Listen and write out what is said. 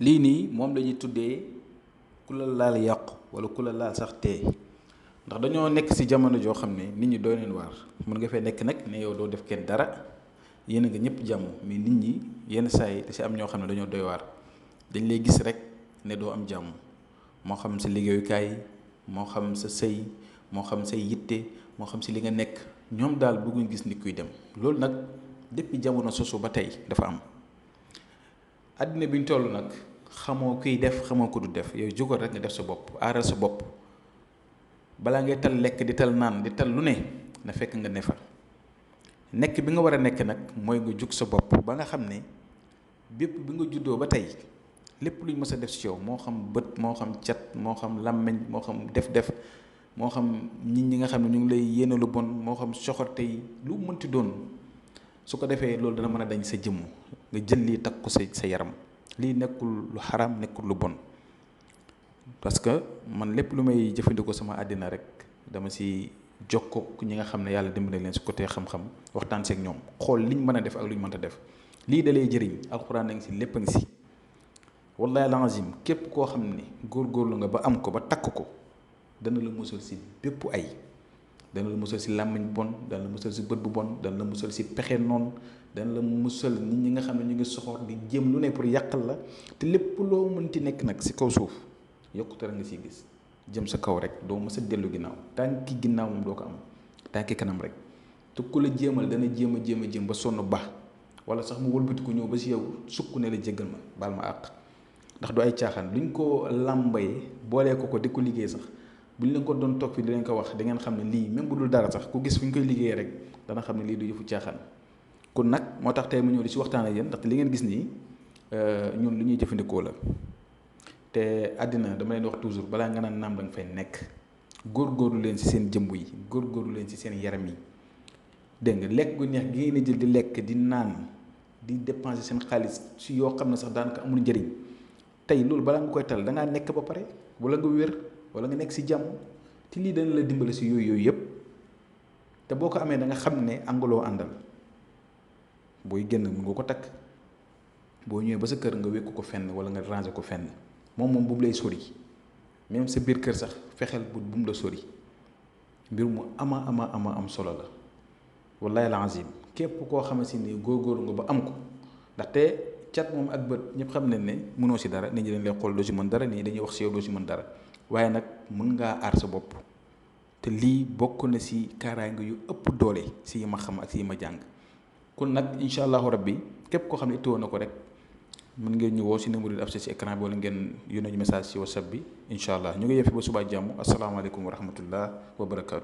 lii nii moom lañuy tuddee ku la laal yàqu wala ku la laal sax tey ndax dañoo nekk ci jamono joo xam ne nit ñi doy leen waar mën nga fee nekk nag ne yow doo def kenn dara yéen nga ñëpp jàmm mais nit ñi yenn saa yi da ci am ñoo xam ne dañoo doy waar dañ lay gis rek ne doo am jàmm moo xam sa liggéeyukaay moo xam sa sëy moo xam say yitte moo xam ci li nga nekk ñoom daal bëgguñ gis nit kuy dem loolu nag depuis jamono sosu ba tey dafa am àddina bi ñu toll nag xamoo kuy def xamoo ko du def yow jógal rek nga def sa bopp aaral sa bopp balaa ngay tal lekk di tal naan di tal lu ne na fekk nga ne fa nekk bi nga war a nekk nag mooy nga jug sa bopp ba nga xam ne bépp bi nga juddoo ba tey lépp luñ mës a def ci yow moo xam bët moo xam cat moo xam làmmeñ moo xam def-def moo xam nit ñi nga xam ne ñu ngi lay yéene lu bon moo xam soxorte yi lu mënti doon su ko defee loolu dana mën a dañ sa jëmm nga jël lii takk ko sa yaram lii nekkul lu xaram nekkul lu bon parce que man lépp lu may jëfandikoo sama àddina rek dama si jokkoo ñi nga xam ne yàlla dimbali leen si côté xam-xam waxtaan seeg ñoom xool liñ mën a def ak luñ mënta def lii da lay jëriñ alxuraan a ngi si lépp a ngi si wallahi alazim képp koo xam ne góorgóorlu nga ba am ko ba takk ko dana la musal si bépp ay dana la musal si làmmiñ bon dana la musal si bët bu bon dana la musal si pexe noonu dana la musal nit ñi nga xam ne ñu ngi soxor di jéem lu ne pour yàqal la te lépp loo mënti nekk nag si kaw suuf yokkute rek nga siy gis jëm sa kaw rek doo mës a dellu ginnaaw tànki ginnaaw moom doo ko am tànki kanam rek te ku la jéemal dana jéem ba sonn ba wala sax mu wëlbati ko ñëw ba si yow sukk ne la jéggal ma baal ma àq ndax du ay caaxaan luñ ko làmbaye boolee ko di ko liggéey sax buñ leen ko doon topp fi di leen ko wax da ngeen xam ne lii même bu dul dara sax ku gis fu ñu koy liggéeyee rek dana xam ne lii du yëfu caaxaan kon nag moo tax tey mu ñëw di si waxtaan ak yéen ndaxte li ngeen gis nii ñun lu ñuy jëfandikoo la te àddina dama leen wax toujours balaa nga naan naam da nga fay nekk góorgóorlu leen si seen jëmb yi góorgóorlu leen si seen yaram yi dégg nga lekk gu neex gi ngeen di jël di lekk di naan di dépenser seen xaalis si yoo xam ne sax daanaka amul njëriñ tey loolu balaa nga koy tal da ngaa nekk ba pare wala nga wér wala nga nekk si jàmm te lii dana la dimbali si yooyu yëpp te boo ko amee da nga xam ne anguloo àndal booy génn mun nga ko takk boo ñëwee ba sa kër nga wékku ko fenn wala nga ranger ko fenn moom bu mu lay sori même sa biir kër sax fexeel bu mu la sori mbir mu ama am solo la wallahi alazim képp koo xamante ni góorgóorlu nga ba am ko ndaxte cat moom ak bët ñëpp xam nañ ne mënoo si dara nit ñi dañ lay xool doo si mën dara nit ñi dañuy wax si yow doo si mën dara waaye nag mën ngaa aar sa bopp te lii bokk na si kaaraange yu ëpp doole si yi ma xam ak si yi ma jàng kon nag incha allahu rabbi képp koo xam ne itteewoo na ko rek mën ngeen ñu woo si numéro yi affiché si écran bi wala ngeen yónnee ñu message si whatsapp bi incha allah ñu ngi yem fi ba subaa jàmm asalaamaaleykum wa rahmatullah wa barakaatu.